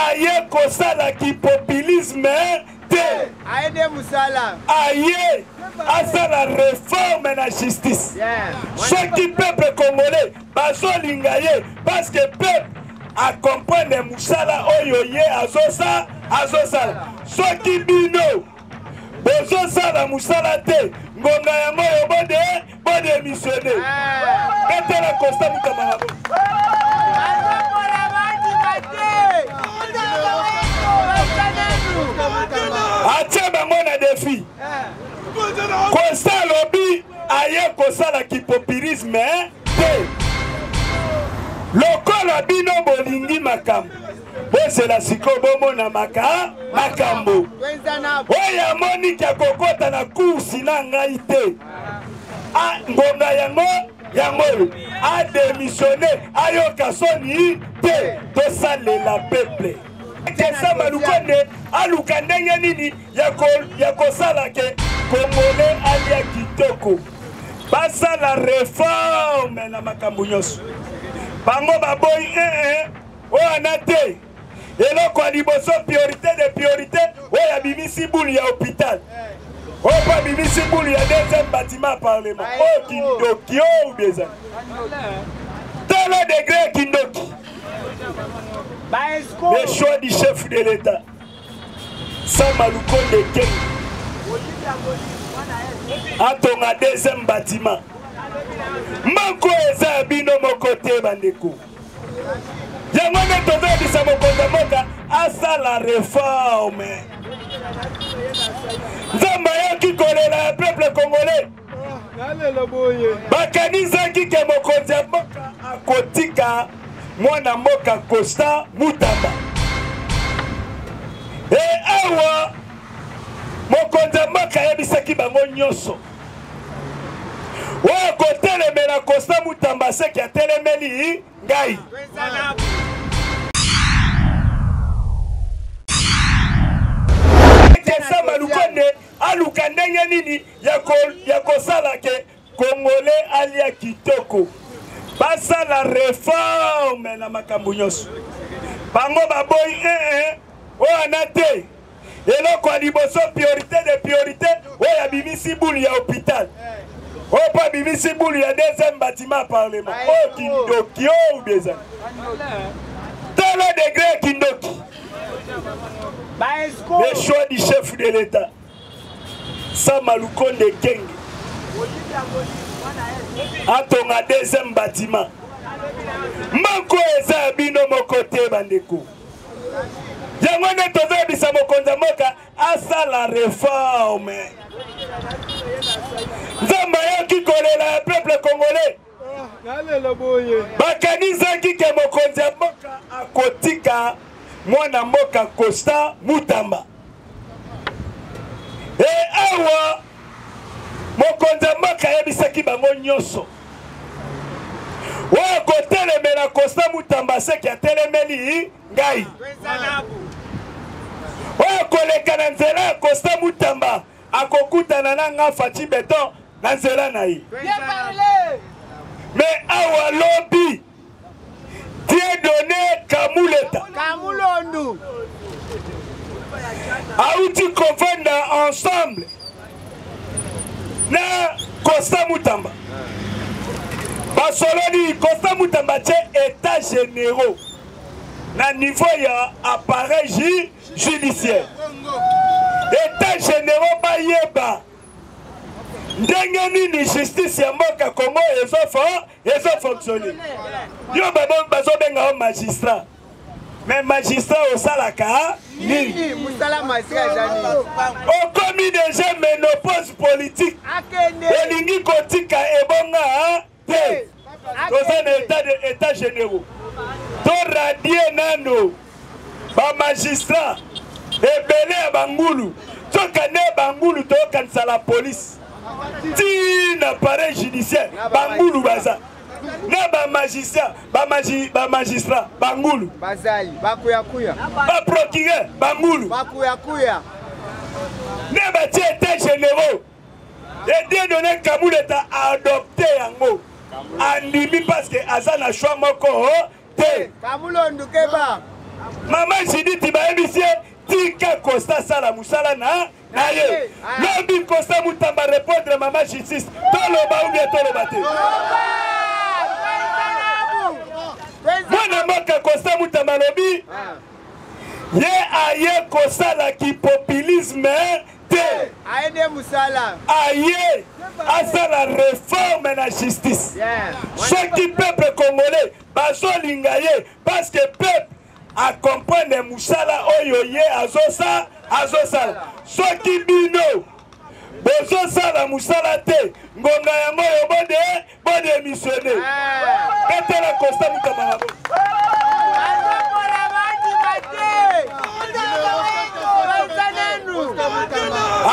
Aye kosala kipopulisme te. Aye nde mosala. Aye asala reforme na justice. Soki peuple congolais bazolinga ye parce que peuple acomprendre mosala oyo ye azosa azosala. Soki bino bozosala mosala te, ngonga yango oyo bode bodemissione. Betela Constant Mutamba maboko. Atie bango na defi. Constant alobi aye kosala kipopulisme te. Lokola bino bolingi makambo, bozela sikoyo bomona maka makambo oyo amoniki akokota na kursi na ngai te. Ngonga yango yango oyo ademissione, ayoka soni te. Tosalela peuple. Sama Lukonde aluka ndenge nini ya kosala ke Congolais alia kitoko. Basala reforme na makambo nyonso. Bango baboyi oyo ana te. Eloko ya liboso, priorité de priorité, oyo abimisi bulu ya hôpital, oyo mpo abimisi bulu ya deuxième bâtiment ya parlement. Oyo kindoki oyo ubezali tala degré ya kindoki. Le choix du chef de l'État Sama Lukonde Kenge atonga deuxième bâtiment moko eza ya bino moko te bandeko. Yango nde tozoyebisa mokonzi ya mboka asala reforme. Nzambe ayoki kolela ya peuple congolais. Bakanisaki ke mokonzi ya mboka akotika mwana mboka Constant Mutamba. E awa mokonzi ya mboka ayebisaki bango nyonso oyo akotelemela Constant Mutamba seki atelemeli ngai. Sama Lukonde aluka ndenge nini ya kosala ke Congolais alia kitoko. Basala reforme na makambo nyonso. Bango baboyi oyo ana te. Eloko ya liboso, priorité de priorité, oyo abimisi bulu ya hôpital, oyo mpo abimisi bulu ya deuxième bâtiment ya parlement. Oyo kindoki oyo ubezali tala degré ya kindoki. Le choix du chef de l'État Sama Lukonde Kenge atonga deuxième bâtiment moko eza ya bino moko te bandeko. Yango nde tozoyebisa mokonzi ya mboka asala reforme. Nzambe ayoki kolela ya peuple congolais. Bakanisaki ke mokonzi ya mboka akotika mwana mboka Constant Mutamba. E awa mokonzi ya mboka ayebisaki bango nyonso oyo akotelemela Constant Mutamba seki atelemeli ngai. Oyo akoleka na nzela ya Constant Mutamba akokutana na nga Fatshi Beton na nzela na ye. Mais awa lobi Dieudonné Kamuleta Kamulondu auti kovanda ensemble na Constant Mutamba. Basololi Constant Mutamba tie état généraux na niveau ya appareil judiciaire. État généraux bayeba ndenge nini justice ya mboka Congo ezofonctionne. Yo bazobenga yo magistrat, mais magistrat osalaka nini? Mosala magistrat eza nini? Okomi déjà ménopause politique, olingi kotika ebonga te. Toza na état de état généraux, to radie nano ba magistrat ebele ya bangulu. Soka nde bangulu toyokanisa la police ti na appareil judiciaire, bangulu baza na ba magistrat, ba magistrat bangulu bazali bakuyakuya, ba procureur bangulu bakuyakuya, nde batie état généraux. Et Dieudonné Kamuleta a adopté yango, andimi parce que aza na choix moko te. Kamulondu keba. Mama Judith bayebisi ye tika Costa asala mosala na na ye. Lobi Costa Mutamba répondre mama justice, toloba ou bien toloba te? Mwana mboka Costa Mutamba alobi ye aye kosala kipopulisme te, aye nde mosala, aye asala reforme na justice. Soki peuple congolais bazolinga ye parce que peuple acomprendre mosala oyo ye azosa azosala. Soki bino bozosala mosala te, ngonga yango oyo bode bodémissionne. Betela Constant Mutamba maboko.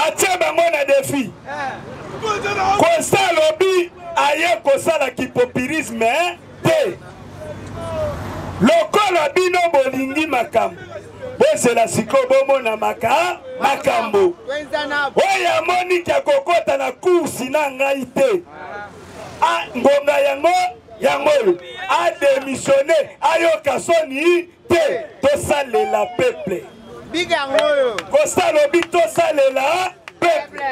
Atie bango na defi. Constant alobi aye kosala kipopulisme te. Lokola bino bolingi makambo, bozela sikoyo bomona maka makambo. Oyo amoni ke akokota na kursi na ngai te, ngonga yango yango oyo ademissione, ayoka soni te. Tosalela peuple. Kosta alobi tosalela peuple.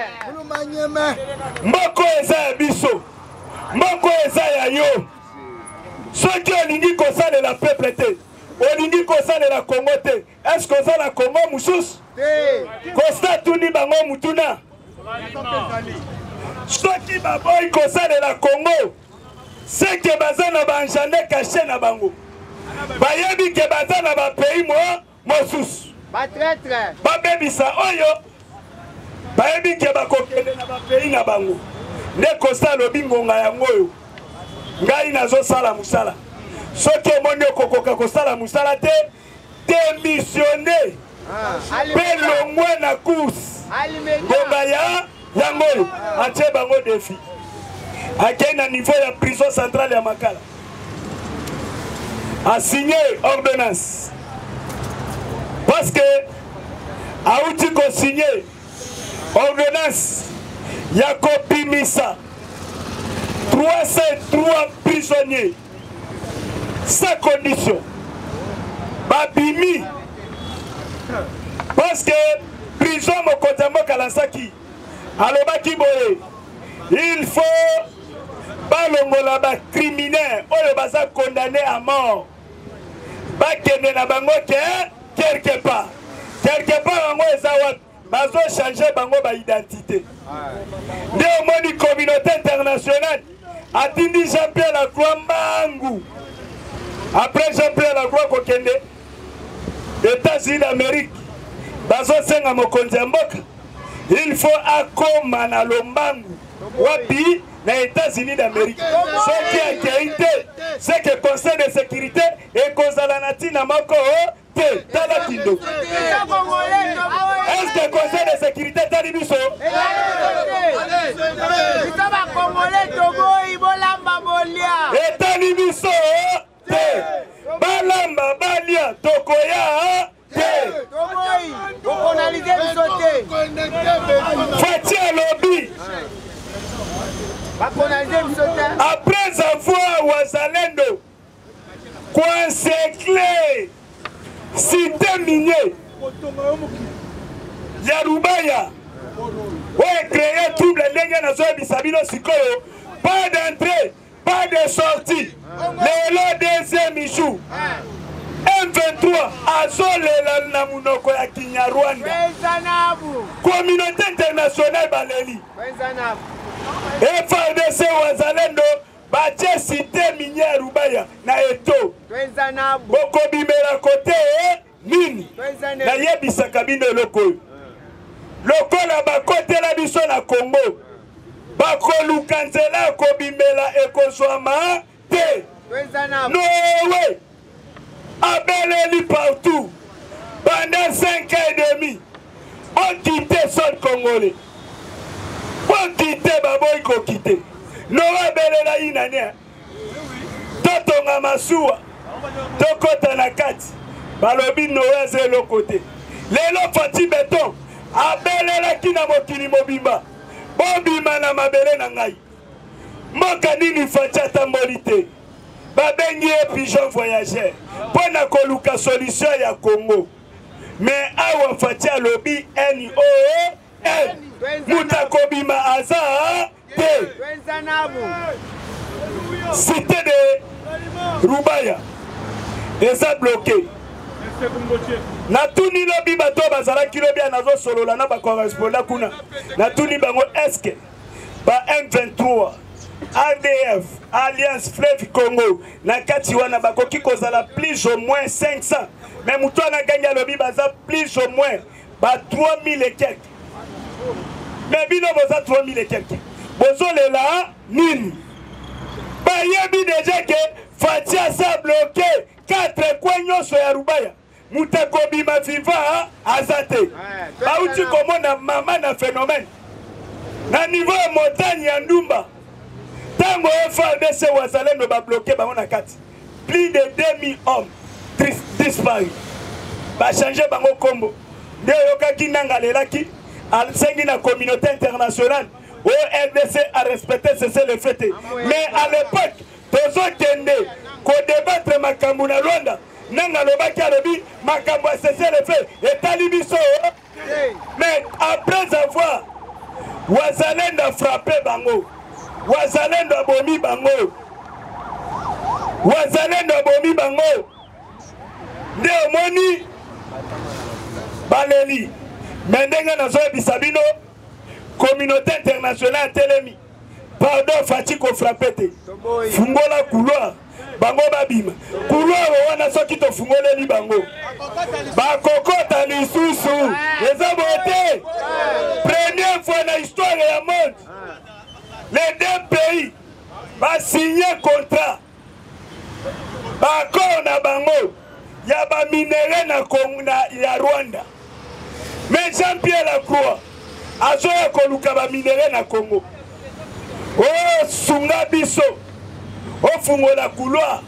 Moko eza ya biso, moko eza ya yo. Soki olingi kosalela peuple te, olingi kosalela Congo te, est-ce que oza na Congo mosusu? Kosta tuni bango mutuna. Soki baboyi kosalela Congo, seke baza na baagenda caché na bango, bayebi ke baza na bapays mo mosusu, babebisa oyo bayebi ke bakokende na bapays na bango. Nde Costa alobi ngonga yango oyo ngai nazosala mosala. Soki omoni okokoka kosala mosala te, démissionne mpe longwa na course. Ngonga ya yango oyo atie bango defi. Akei na niveau ya prison centrale ya Makala, asigne ordonnance, parce que auti kosigne ordonnance ya kobimisa 303 prisonniers sans condition. Babimi parce que prison mokonzi ya mboka alansaki, alobaki boye: il faut balongola bacriminel oyo baza condamné à mort, bakende na bango ke quelque part. Quelque part yango eza wapi? Bazochange bango baidentité. Nde omoni communauté internationale atindi Jean-Pierre Lacroix mbangu. Après Jean-Pierre Lacroix kokende États-Unis d'Amérique, bazosenga mokonzi ya mboka il faut akoma na lombangu wapi? Na États-Unis d'Amérique. Soki akei te, c'est que conseil de sécurité ekozala na ntina moko te. Tala kindoki. Est-ce que conseil de sécurité etali biso? Biso bakongole toboyi, bolamba bolia. Etali biso te. Balamba balia, tokoya te. Toboyi, bokolonize biso te. Fatshi alobi bakolonize biso te. Après avoir wazalendo koencercle cité minier ya Rubaya oyo ecreye trouble, ndenge nazoyebisa bino sikoyo, pas d'entrée, pas de sortie. Lelo deuxième jour, M23 azolela na munoko ya Kinyarwanda. Communauté internationale baleli, FARDC wazalendo batie cité minière Rubaya na eto, bokobimela kote nini? Nayebisaka bino eloko oyo, lokola bakotela biso na Congo, bakoluka nzela ya kobimela ekozwama te. Nowe abeleli partout pendant 5 ans et demi: bokite sol congolais, bokite. Baboyi kokite. Nowe abelela inani totonga masuwa tokɔta na kati, balobi Nowe aza eloko te. Lelo Fatshi Béton abelelaki na mokili mobimba: bobima na mabele na ngai. Mboka nini Fatshi atamboli te? Babengi ye pigeon voyageur mpo na koluka solution ya Congo. Mais awa Fatshi alobi N-O N. Moto akobima aza te. Cité de Rubaya eza bloqué. Natuni lobi bato oyo bazalaki lobi ya nazosolola na bacorrespondant kuna, natuni bango eske ba M23 ADF Alliance Fleuve Congo na kati wana bakoki kozala plus ou moins 500, mais moto wana agangi alobi baza plus ou moins ba 3000 et quelques. Mais bino boza 3000 et quelques, bozolela nini? Bayebi deja ke Fatshi asa bloqué 4 coins nyonso ya Rubaya, moto akobima viva aza te. Bauti komona mama na phénomène na niveau ya montagne ya Ndumba, ntango FARDC Wazalendo babloke bango na kati, plus de 2000 hommes disparu, bachange bango kombo. Nde oyokaki nanga alelaki, asengi na communauté internationale oyo RDC a respecté cessez le feu te. Mais à l'époque tozokende kodebattre makambo na Rwanda, nanga alobaki, alobi makambo ya cessez le feu etali biso. Mais après avoir Wazalendo a frappé bango, Wazalendo abomi bango, Wazalendo abomi bango, nde omoni baleli. Me ndenge nazoyebisa bino, communauté internationale atelemi, pardon Fatshi kofrappe te, fungola couloir bango babima. Couloir wana soki tofungoleli bango bakokota lisusu, eza boye te. Première fois na histoire ya monde, les deux pays basigne contrat, baaccord na bango ya baminere na Congo, na ya Rwanda. Mais Jean-Pierre Lacroix azoya koluka baminere na Congo. Osunga biso, ofungola couloir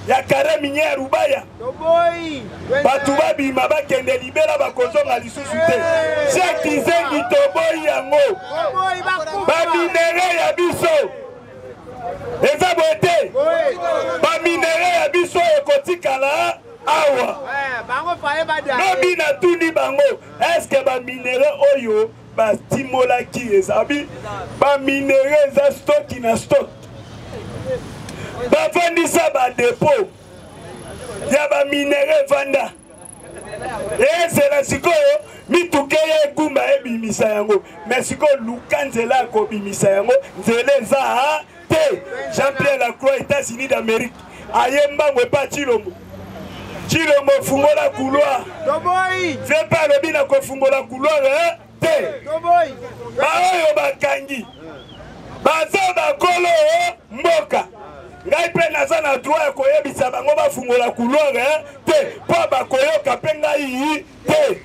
ya carré minier ya Rubaya, bato babima bakende libela, bakozonga lisusu te. Jacques Kizengi, toboyi yango. Baminere ya biso eza boye te, baminere ya biso ekotikala awa. Lobi natuni bango, eske baminere oyo batimolaki ezabi baminere eza stoki na stock, bavandisa badepo ya baminere evanda, ezela sikoyo mituka ya egumba ebimisa yango. Me sikoyo luka nzela ya kobimisa yango, nzela eza te. Jean-Pierre Lacroix, États-Unis d'Amérique, aye mbango epa Tshilombo. Tshilombo, fungola couloir. Vie mpe alobi na kofungola couloir te. Baoyo bakangi baza bakolo mboka, ngai mpe naza na droit ya koyebisa bango bafungola couloir te, mpo bakoyoka mpe ngai te.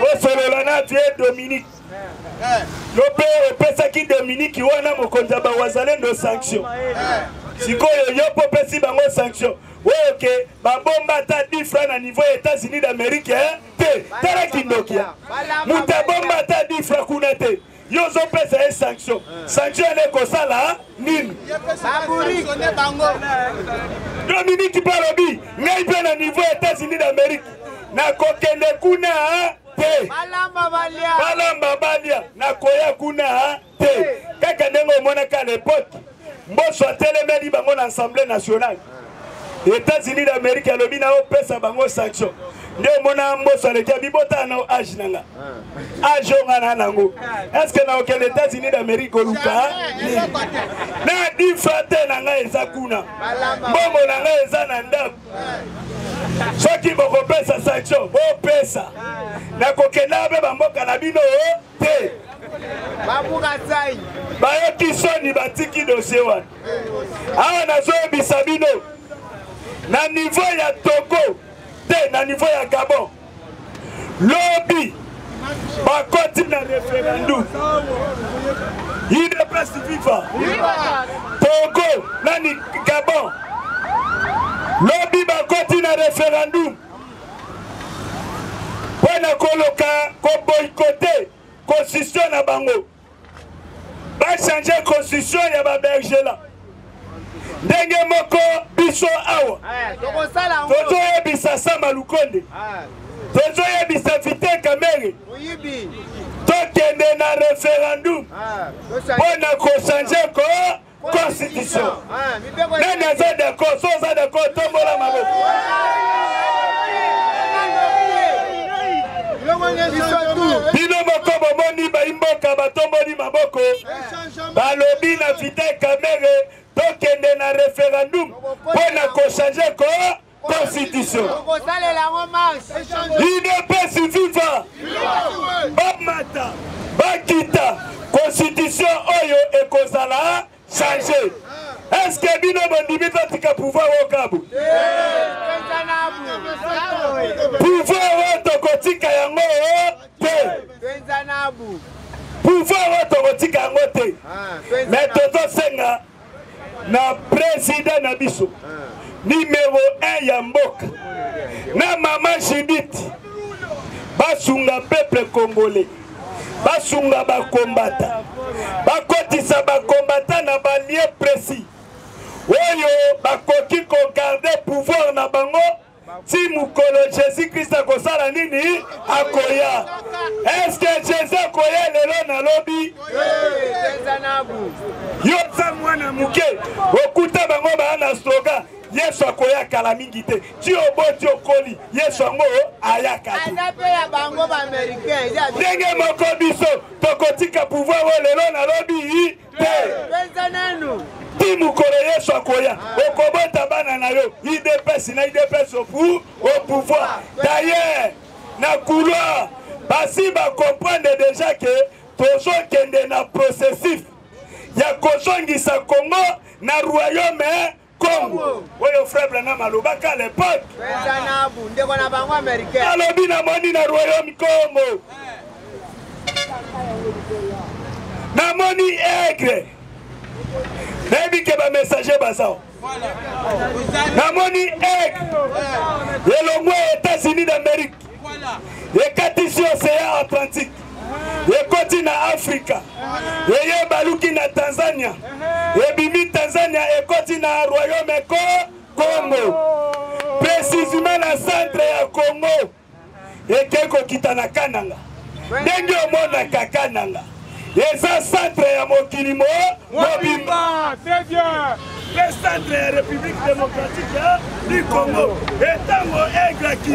Bosolola na vie Dominique, yo mpe opesaki Dominique wana mokonzi ya bawazalendo sanction, sikoyo yo mpe opesi bango sanction oyo ke babomba ata 10 francs na niveau ya États-Unis d'Amérique te. Tala kindoki, moto abomba ata 10 francs kuna te, yo ozopesa ye sanction. Sanction wana ekosala nini? Dominique mpe alobi ngai mpe na niveau ya États-Unis d'Amérique nakokende kuna te, balamba balia, nakoya kuna te. Kaka ndenge omonaka à l'époque Mboso atelemeli bango na Assemblée nationale, États-Unis d'Amérique alobi na opesa bango sanction, nde omona Mboso aleki abibotala na age na nga, age oyo nga na nango, est-ce que naokende États-Unis d'Amérique koluka na difa te? Na ngai eza kuna, mbongo na ngai eza na ndako. Soki bokopesa sanction, bopesa, nakokenda mpe bamboka na bino te. Bayoki soni, batiki dossier wana. Awa nazoyebisa bino, na niveau ya Togo te, na niveau ya Gabon, lobi bakoti na referendum. UDPS viva! Togo nani, Gabon lobi bakoti na referendum mpo na koloka koboykote constitution na bango, bachange constitution ya babergela. Ndenge moko biso awa tozoyebisa Sama Lukonde, tozoyebisa Vital Kamerhe, tokende na referendum mpo na kochange ko constitution. Nani aza d'accord? So oza d'accord, tombola maboko. Bino moko bomoni baimboka batomboli maboko, balobi na Vital Kamerhe tokende na referendum mpo na kochange ko constitution. UDPS viva! Bamata bakita, constitution oyo ekozala change. Est-ce que bino bondimi totika pouvoir oyo kabu? Pouvoir oyo tokotika yango te. Pouvoir oyo tokotika yango te. Mais tozosenga na président na biso numéro 1 ya mboka na mama Judith basunga peuple congolais, basunga bakombata, bakotisa bakombata na balie précis oyo bakoki kogarde pouvoir na bango ti mokolo Jésus Christ akosala nini? Akoya. Est-ce que Jésus akoya lelo? Nalobi yo oza mwana moke, okuta bango baa na slogan Yesu akoya kala mingi te, ti oboti okoli, Yesu yango ayaka te. Ndenge moko biso tokotika pouvoir oyo lelo, nalobi te, ti mokolo Yesu akoya, okobota bana na yo UDPS na UDPS au pouvoir. D'ailleurs na couloir basi bacomprendre déjà ke tozokende na processus ya kozongisa Congo na royaume Congo oyo frère Branham alobaka à l'époque. Alobi namoni na royaume Congo, namoni aigle, nayebi ke bamessager baza. Namoni aigle elongwe États-Unis d'Amérique, ekatisi océan Atlantique, ekoti na Afrika, eye baluki na Tanzania, ebimi Tanzania, ekoti na royaume ko Congo, précisément na centre ya Congo, ekei kokita na Kananga. Ndenge omonaka Kananga eza centre ya mokili mo mobimba mpe centre ya République démocratique du Congo. Etango aigle akiti,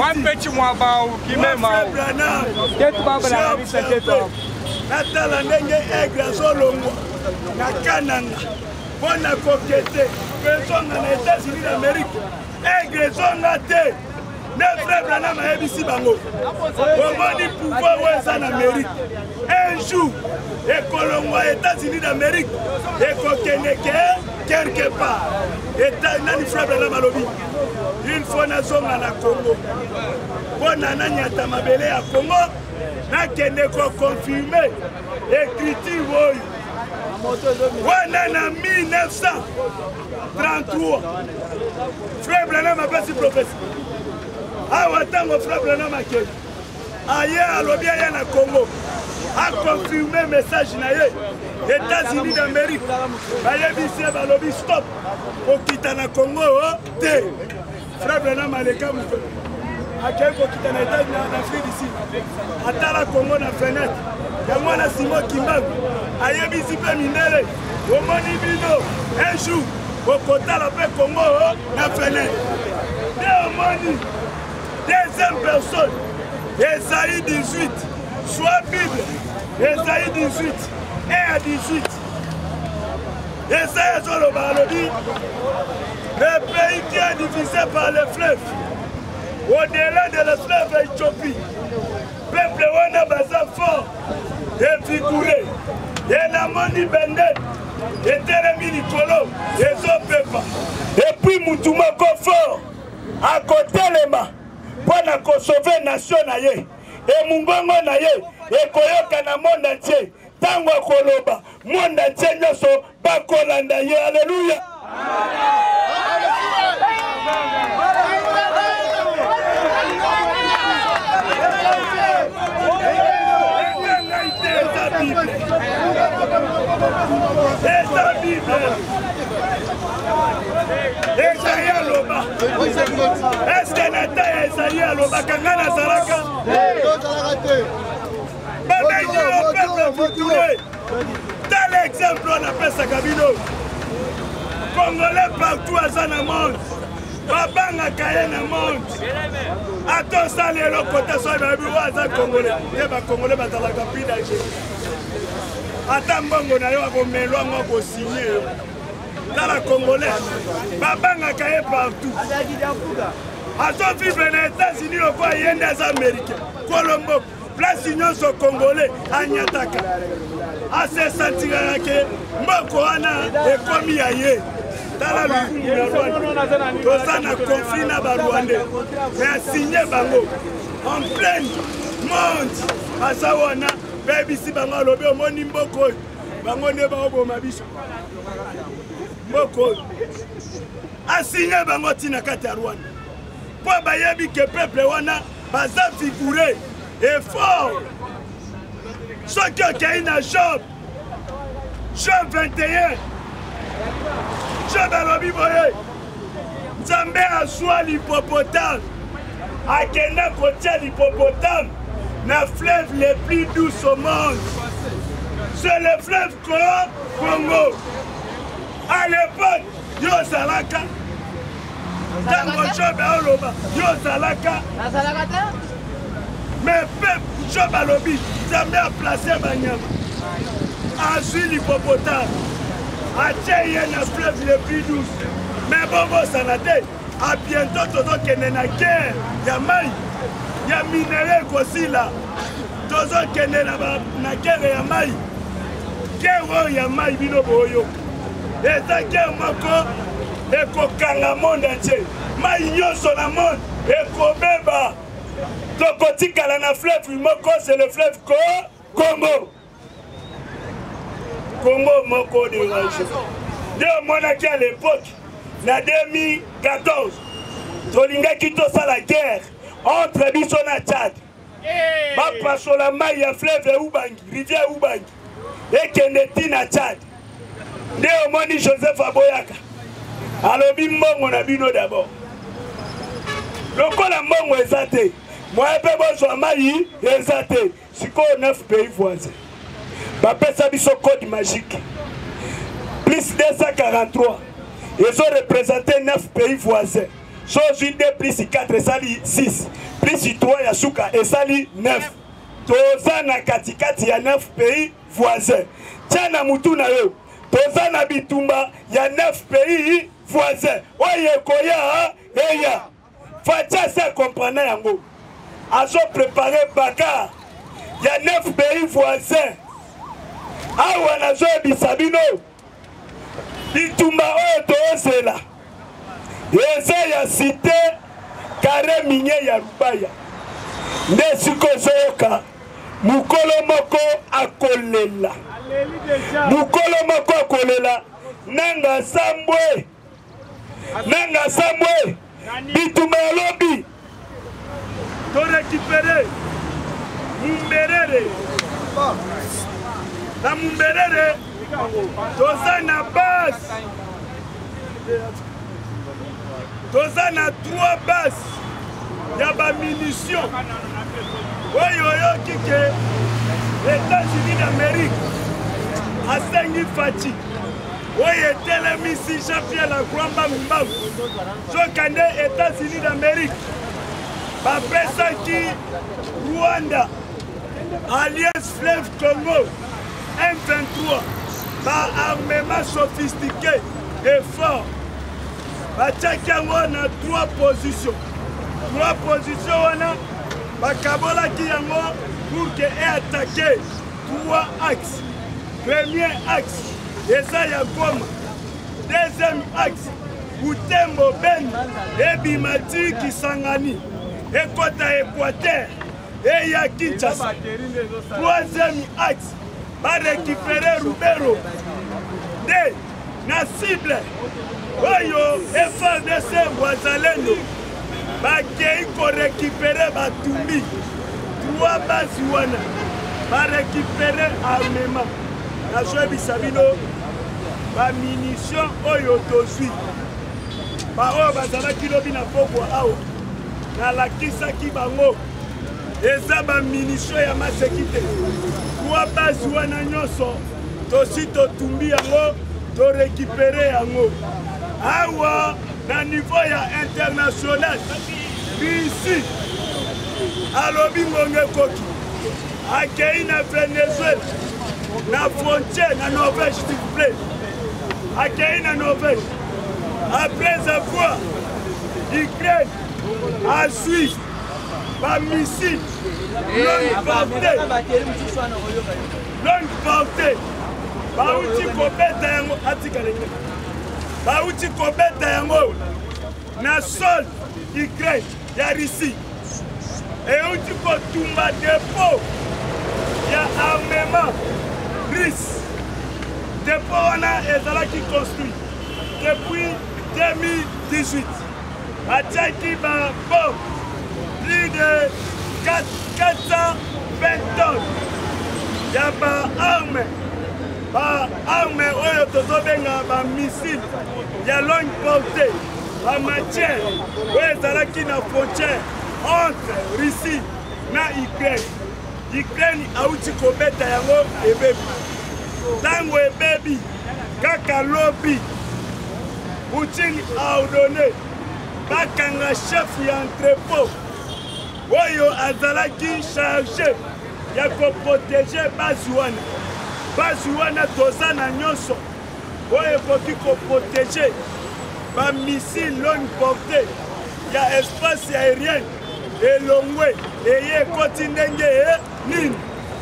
natala ndenge aigle azolongwa na Kananga mpo na kokete kozonga na États-Unis d'Amérique. Aigle ezonga te nde frère Branham ayebisi bango, omoni pouvoir oyo eza na Amérique, un jour ekolongwa États-Unis d'Amérique, ekokende ke quelque part. Eta nani? Frère Branham alobi il faut nazonga na Congo mpo na nanyata mabele ya Congo, nakende koconfirme écriture oyo wana. Na 1933 frère Branham apesi prophétie awa. Ntango frère Branham akei, aye alobi aya na Congo aconfirme message na ye, États-Unis d'Amérique bayebisi ye, balobi stop, kokita na Congo te. Frère Branham aleka moto, akei kokita na États na Afrique du Sud, atala Congo na fenêtre. Yango wana Simon Kimbangu ayebisi mpe mindele, omoni bino un jour okotala mpe Congo na fenêtre. Nde omoni deuxième personne, Esaïe 18, soit Bible, Esaïe 18 1 à 18. Esaïe azoloba, alobi le pays qui est divisé par les fleuves, au-delà de la fleuve Éthiopie, peuple wana baza fort et vigoureux. Ye namoni bendele etelemi likolo, ezopepa, et puis mutu moko fort akotelema mpo na kosauve nation na ye, emungongo na ye ekoyoka na monde entier. Ntango akoloba, monde entier nyonso bakolanda ye. Aleluya! Ngai te, eza Bible, eza Bible. Boloba, eske na ta ya ezali alobaka ngai nazalaka? Babengi yo peuple futule. Tala exemple oyo napesaka bino. Congolais partout aza na monde, babangaka ye na monde. Ata osali eloko te, soki bayebi oyo aza congolais, ye bacongolais bazalaka plus danger. Ata mbongo na yo akomelwa yango, akosigne yo. Tala congolais, babangaka ye partout. Azovivre na États-Unis lokola ye nde aza américain. Kolombo place nyonso congolais anyataka, asesantiraka ke mboko wana ekomi ya ye. Tala lukungu ya Rwanda, toza na conflit na barwandais, mais asigne bango en pleine monde. Aza wana, bayebisi bango, alobi omoni mboko oyo, bango nde baoboma biso. Mboko oyo asigne bango ntina kati ya Rwanda, mpo bayebi ke peuple wana baza vigoureux et fort. Soki okei na Job, Job 21, Job alobi boye: Nzambe azwa l'hippopotame, akenda kotia l'hippopotame na fleuve le plus douce au monde, c'est le fleuve Congo. À l'époque yo ozalaka, ntango Job aoloba yo ozalaka, mais peuple Job alobi Nzambe aplace banyama, azwi l'hippopotame atie ye na fleuve le plus douce. Mais bobosana te, a bientôt tozokende na guerre ya mai ya minere ekosila. Tozokende na guerre ya mai. Guerre oyo ya mai bino boyoka eza guerre moko ekokanga monde entier. Mai nyonso na monde ekobeba, tokotikala na fleuve moko, c'est le fleuve Congo. Congo moko dérange nde omonaki à l'époque na 2014 tolingaki tosala guerre entre biso na Tchad, bapasola mai ya fleuve Ubangi, rivière Ubangi ekende ti na Tchad. Nde omoni Joseph aboyaka, alobi mbongo na bino d'abord. Lokola mbongo eza te, moye mpe bozwa mai eza te. Sikoyo 9 pays voisins bapesa biso code magique plus 243, ezo représente 9 pays voisins. So ozwi 2 plus 4 esali 6, plus 3 ya suka esali 9. Toza na katikati ya 9 pays voisins. Tia na mutu na yo, toza na bitumba ya 9 pays voisins oyo ekoya eya. Fatshi asi akomprendre yango, azo prépare bagarre ya 9 pays voisins. Awa nazoyebisa bino, bitumba oyo tozela eza ya cité carré minier ya Rubaya. Nde sikoyo ozoyoka mokolo moko akolela, mokolo moko akolela nanga sambwe, nanga sambwe. Bitumba ya lobi torécupere Mumberere. Na Mumberere toza na base, toza na 3 base ya bamunition oyo oyoki ke États-Unis d'Amérique asengi Fatshi, oyo etelemisi Jean-Pierre Lacroix mbangu mbangu. Nzokande États-Unis d'Amérique bapesaki Rwanda, Alliance Fleuve Congo, M23, baarmement sophistiqué et fort. Batiaki yango na 3 positions. 3 positions wana bakabolaki yango pour que eattaque 3 axes. Premier axe eza ya Goma, deuxième axe Butembo Beni ebima ti Kisangani ekota Équateur eya Kinshasa. Troisième axe barécupere Rubero nde na cible oyo FARDC Wazalendo bakei korécupere, batumbi 3 base wana, barécupere armement. Nazoyebisa bino, bamunition oyo tozwi. Baoyo bazalaki lobi na pokwa awa, nalakisaki bango eza bamunition ya maseki te. Kwa base wana nyonso tosi totumbi yango, torekipere yango awa na niveau ya international. Russie alobi ngonga ekoki, akei na Venezuela na frontière na Norvège, s'il vous plaît, akei na Norvège après avoir Ukraine azwi bamissile longue portée, longue portée, bauti kobeta yango, atikala bauti kobeta yango na sol Ukraine ya Russie, euti kotumba depot ya armement russe. Depot wana ezalaki construit depuis 2018, batiaki ba bombe plus de 420 tonnes ya ba arme, ba arme oyo tozobenga ba missile ya longue portée, ba matière oyo ezalaki na frontière entre Russie na Ukraine. Ukraine auti kobeta yango, ebebi. Ntango ebebi kaka lobi, Poutine a ordonné bakanga chef ya entrepôt oyo azalaki chargé ya koprotege base wana. Base wana toza na nyonso oyo ekoki koprotege bamissile longue portée ya espace aérienne. Elongwe eye ekoti ndenge e nini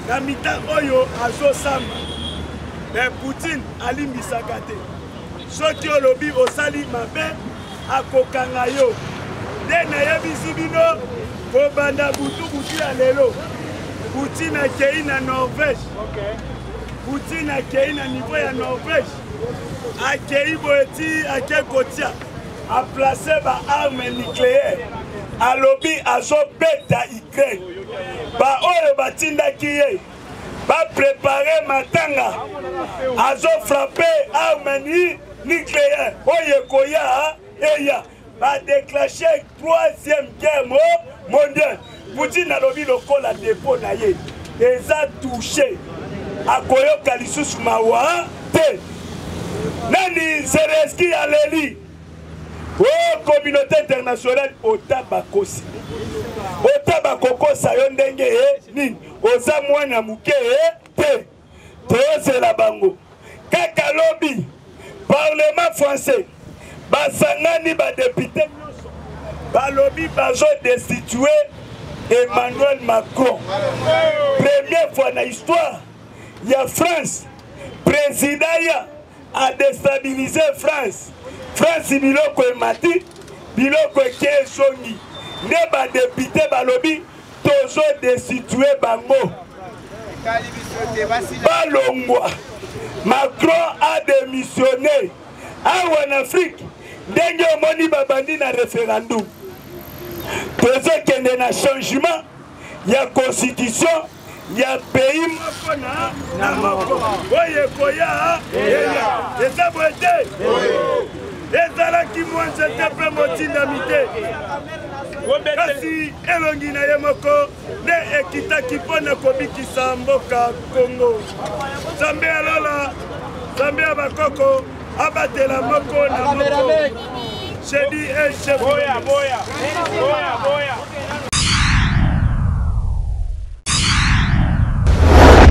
na mita oyo azosamba. Me Poutine alimbisaka te, soki olobi osali mabe akokanga yo. Nde nayebisi bino, kobanda butu butu ya lelo, Poutine akei na Norvège. Poutine akei na niveau ya Norvège, akei boye ti ake kotia aplace ba arme nucléaire, alobi azobeta Ukraine. Baoyo batindaki ye baprepare matanga, azofrape arme nucléaire oyo ekoya eya badeclache troisième guerre mondiale. Poutine alobi lokola depo na ye eza touche, akoyoka lisusu mawa te. Nani Zelensky aleli o communauté internationale, ota bakosi, ota bakokosa yo ndenge e nini, oza mwana moke te. Tozela bango kaka lobi, parlement français basangani, badepute nyonso balobi bazodestitue Emmanuel Macron. Première fois na histoire ya France, président ya adestabilize France. France biloko emati, biloko eke ezongi, nde badepute balobi tozodestitue bango, balongwa. Macron a démissionné. Awa na Afrique, ndenge omoni babandi na référendum, tozokende na changement ya constitution ya pays moko na moko oyo ekoya eya. Eza boye te, ezalaki mwa nzete mpe motindami te, kasi elongi na ye moko nde ekitaki mpo na kobikisa mboka Kongo. Nzambe ya lola, Nzambe ya bakoko abatela moko na moko. Jeudi et chef. Boya, boya.